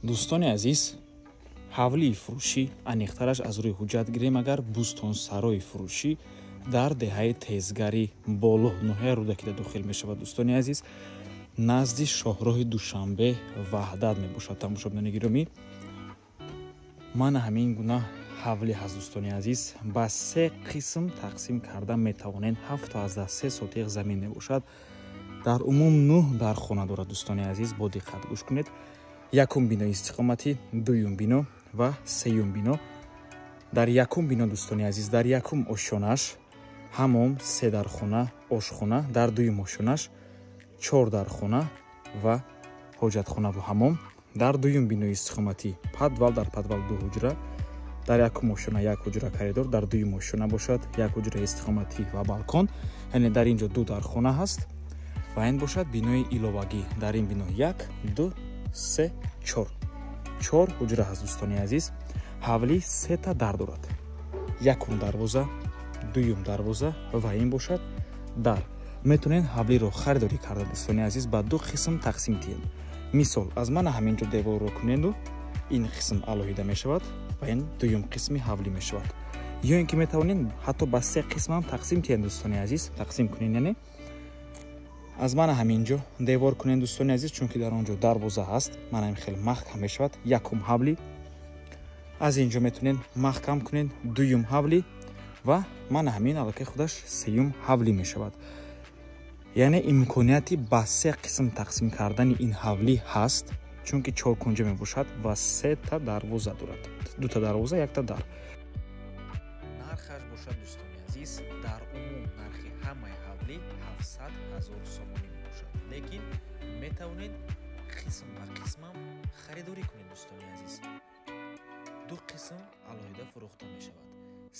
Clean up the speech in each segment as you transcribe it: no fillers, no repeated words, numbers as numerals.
Дӯстони азиз, ҳавлии фурӯшӣ, аниқтараш аз рӯи ҳуҷҷат гирем агар, бӯстонсарои фурӯшӣ дар деҳаи Тезгари Боло, ноҳияи Рӯдакида дохил мешавад. Дӯстони азиз, назди шоҳроҳи Душанбе Ваҳдат мебошад. Тамошобинони гиромӣ, мана ҳамин гуна ҳавлӣ ҳаст. Дӯстони азиз, ба се қисм тақсим карда метавонед. 7,3 сотиқ замин мебошад. Дар умум 9 дархона дорад. Дӯстони азиз, бо диққат гӯш кунед. Якум бинои истиқоматӣ, дуюм бино ва сеюм бино. Дар якум бино, дӯстони азиз, дар якум ошёнаш ҳамом, се дархона, ошхона, дар дуюм ошёнаш чор дархона ва ҳоҷатхонаву ҳамом. Дар дуюм бинои истиқоматӣ подвал, дар подвал ду ҳуҷра, дар якум ошёна як ҳуҷра коридор, дар дуюм ошёна бошад як ҳуҷраи истиқоматӣ ва балкон. Яъне дар ин ҷо ду дархона ҳаст. Ва ин бошад бинои иловагӣ. Дар ин бино як, ду, се, чор, чор ҳуҷра ҳаст. Дӯстони азиз, ҳавлӣ сета дар дорад. Якум дарвоза, дуюм дарвоза ва ин бошад дар. Метавонед ҳавлиро харидорӣ карда, дӯстони азиз, ба ду қисм тақсим диҳед. Мисол, аз мана ҳамин ҷо деворро кунеду ин қисм алоҳида мешавад ва ин дуюм қисми ҳавлӣ мешавад. Ё ин ки метавонед ҳатто ба се қисмам тақсим диҳед, дӯстони азиз, тақсим кунед. Яъне аз мана ҳамин ҷо девор кунед, дӯстони азиз, чунки дар он ҷо дарвоза ҳаст. Мана ин хеле маҳкам мешавад якум ҳавлӣ. Аз ин ҷо метавонед маҳкам кунед дуюм ҳавлӣ ва мана ҳамин аллакай худаш сеюм ҳавлӣ мешавад. Яъне имконияти ба се қисм тақсим кардани ин ҳавлӣ ҳаст, чунки чоркунҷа мебошад ва сета дарвоза дорад, дута дарвоза, якта дар. Нархаш бошад, дӯстони азиз, дар умум нархи ҳамаи ҳавлӣ 700 ҳазор сомонӣ мебошад, лекин метавонед қисм ба қисмам харидорӣ кунед. Дӯстони азиз, ду қисм алоҳида фурӯхта мешавад.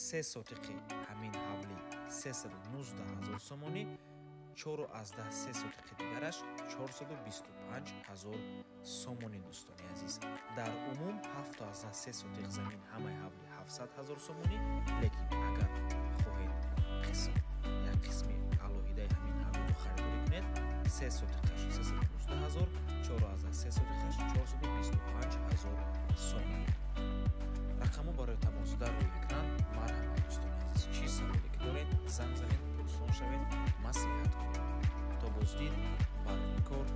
Се сотиқи ҳамин ҳавлӣ 319 ҳазор сомонӣ, 4,3 сотиқи дигараш 425 ҳазор сомонӣ. Дӯстони азиз, дар умум 7,3 сотиқ замин, ҳамаи ҳавлӣ 700 ҳазор сомонӣ, лекин агар хоҳед қисм як қисми алоҳидаи ҳамин ҳавлиро харидорӣ кунед, се сотиқаш 319 ҳазор, 4,3 сотиқаш 425 ҳазор сомонӣ. Рақамҳо барои тамос дар рӯи экран. Марҳамат, дӯстони азиз, чӣ саволе ки доред, занг занед, пурсон шавед, маслиҳат кунед. То боздид, барои кор.